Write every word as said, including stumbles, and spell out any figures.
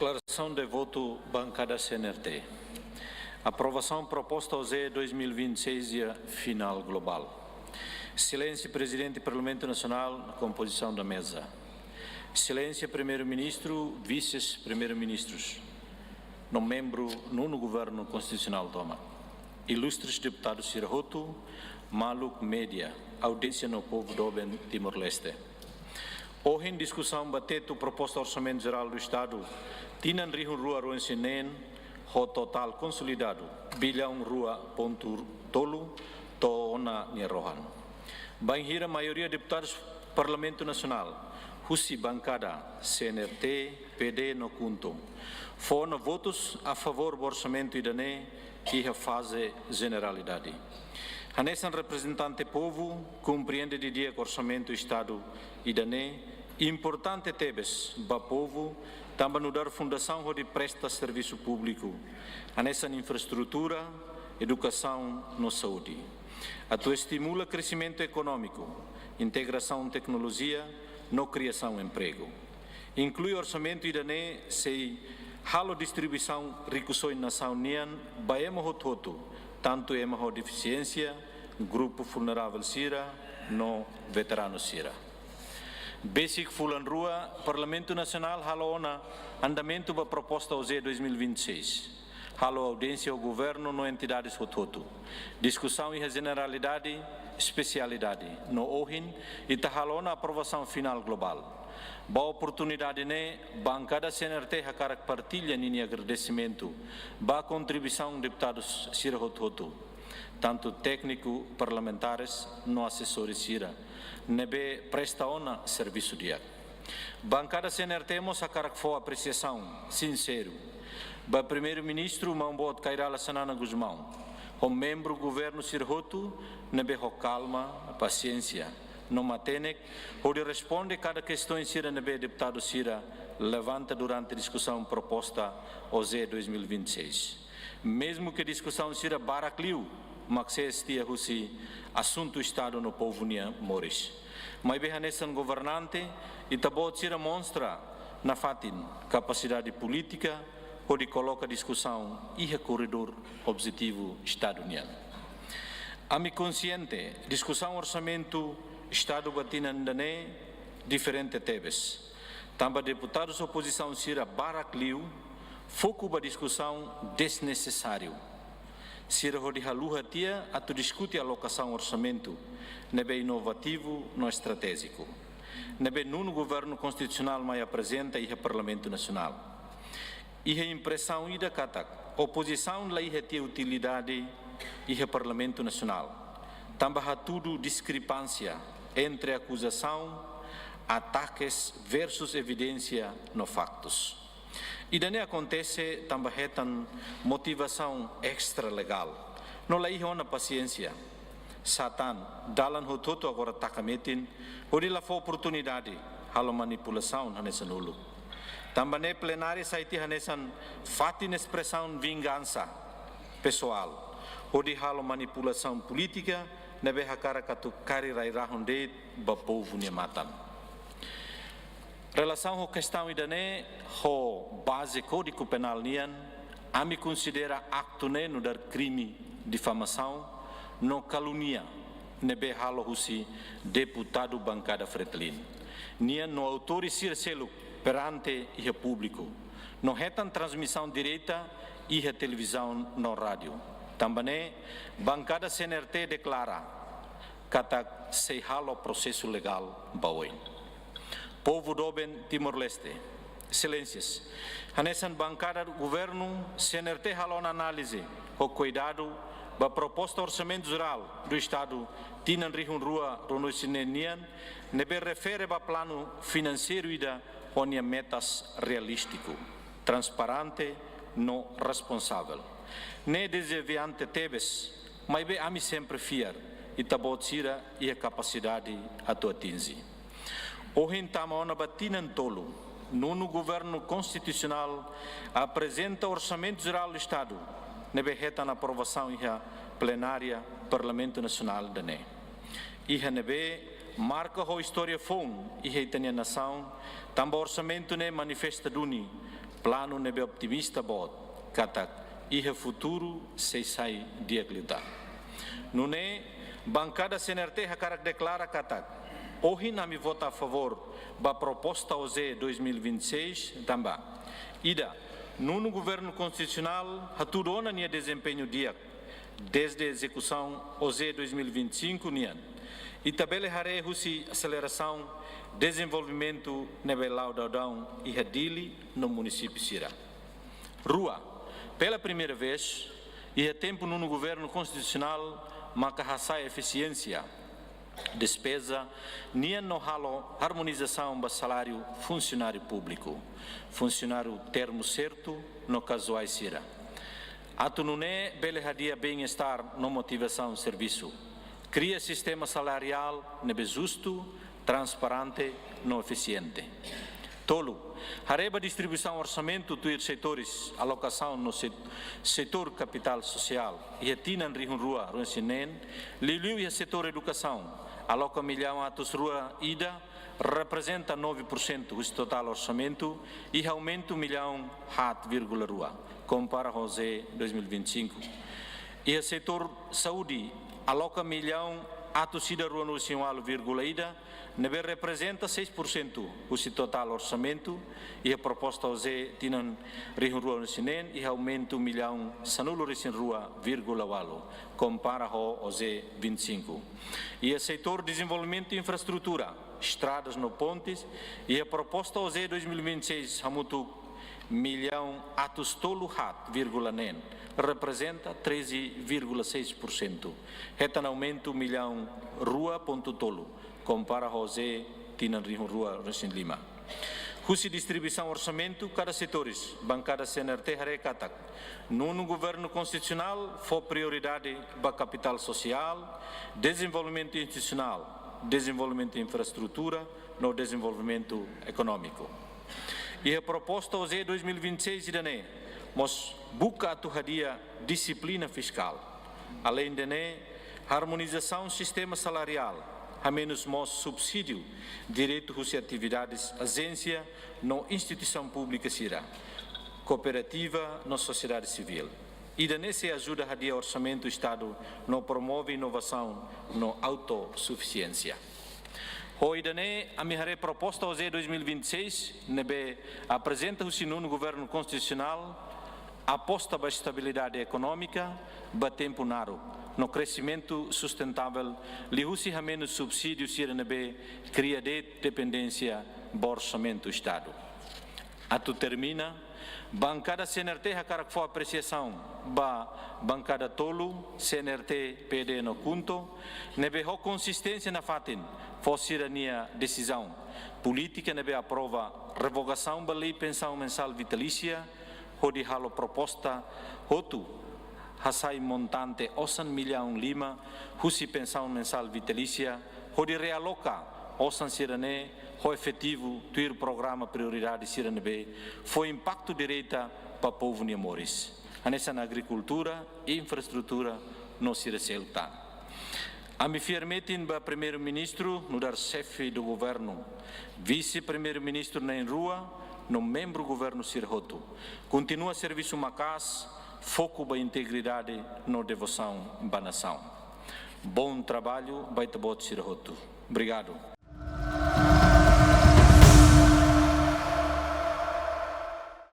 Declaração de voto, bancada C N R T. Aprovação proposta OJE dois mil e vinte e seis, dia final global. Exelénsia Prezidente Parlamentu Nasionál, kompozisaun da meza. Exelénsia Primeiru-Ministru, Vises-Primeiru-Ministrus, no membru Nono Governu Konstitusionál tomak. Ilustres deputadus sira hotu, maluk média, audiénsia no povu doben Timor-Leste. Ohin diskusaun ba tetu proposta Orsamentu Jerál do Estadu tinan rihun rua ruanulu-resin-neen, ho totál konsolidadu billaun rua pontu tolu to'o ona nia rohan. Bainhira maioria deputadus Parlamentu Nasionál husi bankada C N R T, P D no KHUNTO fó ona votus a favór ba orsamentu ida-ne'e iha faze jeneralidade. Hanesan reprezentante povu, komprende didi'ak orsamentu Estadu ida-ne'e importante tebes ba povu, tanba nu'udar fundasaun hodi presta servisu públiku, hanesan infraestrutura, edukasaun no saúde. Atu estimula kresimentu ekonómiku, integrasaun teknolojia no kriasaun empregu. Inklui orsamentu ida-ne'e sei halo distribuisaun rikusoin nasaun nian ba ema hotu-hotu, tantu ema ho defisiénsia, grupu vulneravel sira no veteranu sira. Besik fulan rua, Parlamentu Nasionál halo ona andamentu ba proposta OJE dois mil e vinte e seis. Halo audiénsia ho governu no entidades hotu-hotu. Diskusaun iha jeneralidade, espesialidade. No ohin, ita halo ona aprovasaun finál globál. Ba oportunidade ne'e, bankada C N R T hakarak partilla ninia agradesimentu ba kontribuisaun deputadus sira hotu-hotu, tantu tékniku, parlamentares no asesores sira ne'ebé presta ona servisu di'ak. Bankada C N R T mós hakarak fó apresiasaun sinseru ba Primeiru-Ministru Maun Boot Kay Rala Xanana Gusmão, ho membru governu sira hotu ne'ebé ho kalma, pasiénsia no matenek hodi responde kada kestoin sira ne'ebé deputadu sira levanta durante diskusaun proposta OJE dois mil e vinte e seis. Mezmu ke diskusaun sira barak liu mak sees tiha husi asuntu Estadu no povu nia moris, maibé hanesan governante, ita-boot sira mostra nafatin kapasidade polítika hodi koloka diskusaun iha korredór objetivu Estadu nian. Ami konsiente, diskusaun Orsamentu Estadu ba tinan ida-ne'e diferente tebes, tanba deputadus opozisaun sira barak liu foku ba diskusaun desnesesáriu sira hodi haluha tiha atu diskute alokasaun orsamentu ne'ebé inovativu no estratéjiku, ne'ebé Nono Governu Konstitusionál mai aprezenta iha Parlamentu Nasionál. Iha impresaun ida katak opozisaun la iha tiha utilidade iha Parlamentu Nasionál, tanba hatudu diskrepánsia entre akuzasaun, atakes versus evidénsia no faktus. Ida-ne'e akontese tanba hetan motivasaun extra-legál, no la iha ona pasiénsia. Sá tan, dalan hotu-hotu agora taka metin, hodi la fó oportunidade halo manipulasaun hanesan uluk. Tanba ne'e plenária sai tiha hanesan fatin espresaun vingansa pesoál, hodi halo manipulasaun polítika ne'ebé hakarak atu kaer rai-rahun de'it ba povu nia matan. Relasaun ho kestaun ida-ne'e, ho baze Kódigu Penál nian, ami konsidera aktu ne'e nu'udar krime difamasaun no kalunia ne'ebé halo husi deputadu bankada Fretilin nian no autores sira seluk perante iha públiku, no hetan transmisaun direta iha televizaun no rádiu. Tanba ne'e, bankada C N R T deklara katak sei halo prosesu legál ba oin. Povu doben Timor-Leste, Exelénsias, hanesan bankada governu, C N R T halo ona análize ho kuidadu ba proposta Orsamentu Jerál do Estadu tinan rihun rua ruanulu-resin-neen nian, ne'ebé refere ba planu finanseiru ida ho nia metas realístiku, transparente no responsavel. Ne'e dezafiante tebes, maibé ami sempre fiar ita-boot sira iha kapasidade atu atinje. Ohin tama ona ba tinan tolu, Nono Governu Konstitusionál aprezenta Orsamentu Jerál do Estadu ne'ebé hetan aprovasaun iha plenária Parlamentu Nasionál ida-ne'e. Iha ne'ebé marka ho istória foun iha ita-nia nasaun, tanba orsamentu ne'e manifesta duni Planu ne'ebé otimista boot, katak iha futuru sei sai di'ak liután. Nune'e, bankada C N R T hakarak deklara katak ohin ami vota a favór ba proposta OJE dois mil e vinte e seis tanba: ida, nonu Governu Konstitusionál hatudu ona nia dezempeñu di'ak dezde ezekusaun OJE dois mil e vinte e cinco nian. Ita bele haree husi aselerasaun dezenvolvimentu ne'ebé la'o daudaun iha Dili no munisípiu sira. Rua, pela primeira vez, iha tempu nonu Governu Konstitusionál maka hasa'e efisiénsia despeza nian no halo armonizasaun ba saláriu funsionáriu públiku, funsionáriu termu sertu no kazuál sira, atu nune'e bele hadi'a bem-estar no motivasaun servisu, kria sistema salariál ne'ebé justu, transparente no efisiente. Tolu, haree ba distribuisaun orsamentu tuir setores alokasaun no set-, setór kapitál sosiál iha tinan rihun rua ruanulu-resin-neen, liuliu iha setór edukasaun, aloka millaun atus rua ida, reprezenta nove por cento husi totál orsamentu, iha aumentu millaun haat vírgula rua, kompara ho OJE dois mil e vinte e cinco. Iha setór saúde, aloka millaun atus ida ruanulu-resin-ualu vírgula ida, ne'ebé reprezenta seis por cento husi totál orsamentu, iha proposta OJE tinan rihun rua ruanulu-resin-neen, iha aumentu millaun sanulu-resin-rua vírgula ualu, kompara ho OJE vinte e cinco. Iha setór dezenvolvimentu infraestrutura, estradas no pontes, iha proposta OJE dois mil e vinte e seis hamutuk millaun atus tolu haat vírgula neen, reprezenta treze vírgula seis por cento, hetan aumentu millaun rua pontu tolu, kompara ho OJE tinan rihun rua ruanulu-resin-lima. Husi distribuisaun orsamentu kada setores, bankada C N R T haree katak nonu Governu Konstitusionál fó prioridade ba kapitál sosiál, dezenvolvimentu institusionál, dezenvolvimentu infraestrutura no dezenvolvimentu ekonómiku. Iha proposta OJE dois mil e vinte e seis ida-ne'e mós buka atu hadi'a dixiplina fiskál. Aleinde ne'e, armonizasaun sistema salariál, hamenus mós subsídiu diretu husi atividades ajénsia no instituisaun públika sira, kooperativa no sosiedade sivíl. Ida-ne'e sei ajuda hadi'a orsamentu Estadu no promove inovasaun no autosufisiénsia. Ho ida-ne'e, ami haree proposta OJE dois mil e vinte e seis ne'ebé aprezenta husi nonu Governu Konstitusionál aposta ba estabilidade ekonómika ba tempu naruk no kresimentu sustentavel liuhusi hamenus subsídiu sira ne'ebé kria de'it dependénsia ba orsamentu Estadu. Atu termina, bankada C N R T hakarak fó apresiasaun ba bankada tolu, C N R T, P D no KHUNTO, ne'ebé ho konsisténsia nafatin fó sira-nia desizaun polítika ne'ebé aprova revogasaun ba lei pensaun mensál vitalísia, hodi halo proposta hotu hasai montante osan millaun lima husi pensaun mensál vitalísia, hodi realoka osan sira-ne'e ho efetivu tuir programa prioridade sira ne'ebé fó impaktu direta ba povu nia moris, hanesan agrikultura, infraestrutura no sira seluk tan. Ami fiar metin ba Primeiru-Ministru nu'udar Xefe do Governu, Vise-Primeiru-Ministru na'in-rua no membru governu sira hotu kontinua servisu maka'as, foku ba integridade no devosaun ba nasaun. Bom trabalho ba ita-boot sira hotu. Obrigadu.